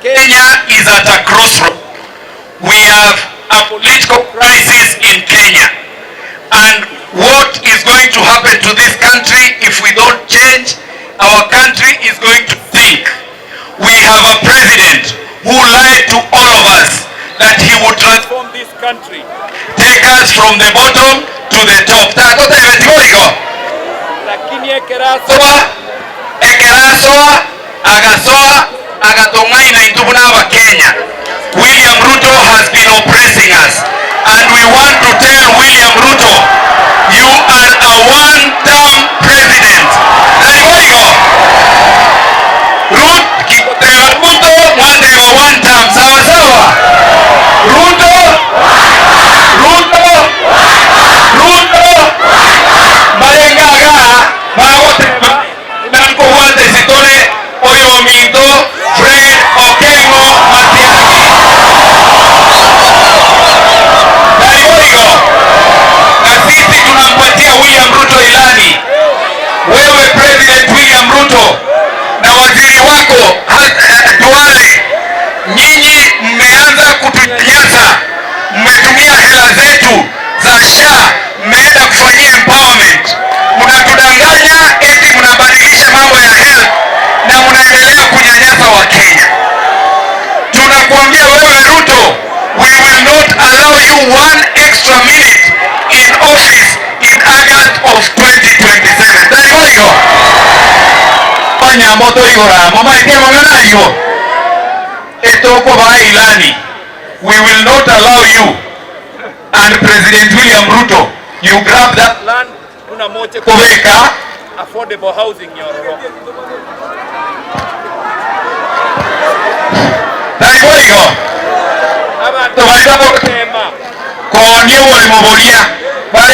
Kenya is at a crossroad. We have a political crisis in Kenya. And what is going to happen to this country if we don't change? Our country is going to sink. We have a president who lied to all of us that he would transform this country, take us from the bottom to the top. Tatotebetiboigo. Lakini ekeraso Soa, ekerasoa, agasoa, agatong'aina intwe buna Abakenya. William Ruto has been oppressing us, and we want to tell William Ruto, you are a one-term president. Nariboigo. Rut, kikoteba Ruto, mwateba one term. Sawa sawa. Ruto, Ruto, Ruto. Marengaga bagoteba nankobwate sitore oyo minto Fred Okengo Matiang'i. Nariboigo. Na sisi tunampatia William Ruto ilani. Wewe President William Ruto na waziri wako Duale, nyinyi mmeanza kutunyanyasa, mmetumia hela zetu za SHA, mmeenda kufanyia empowerment, mnatudanganya eti mnabadilisha mambo ya health na mnaendelea kunyanyasa Wakenya. Tunakuambia wewe Ruto, we will not allow you one extra minute in office in August of 2027. Tariboigo. Fanya moto igora, mama itie mangana yo. Etoko ba ilani. We will not allow you and President William Ruto, you grab that land kuna moche kubeka affordable housing nyororo. Tariboigo. Abantu Tubalibako tema konye wole mubolia bare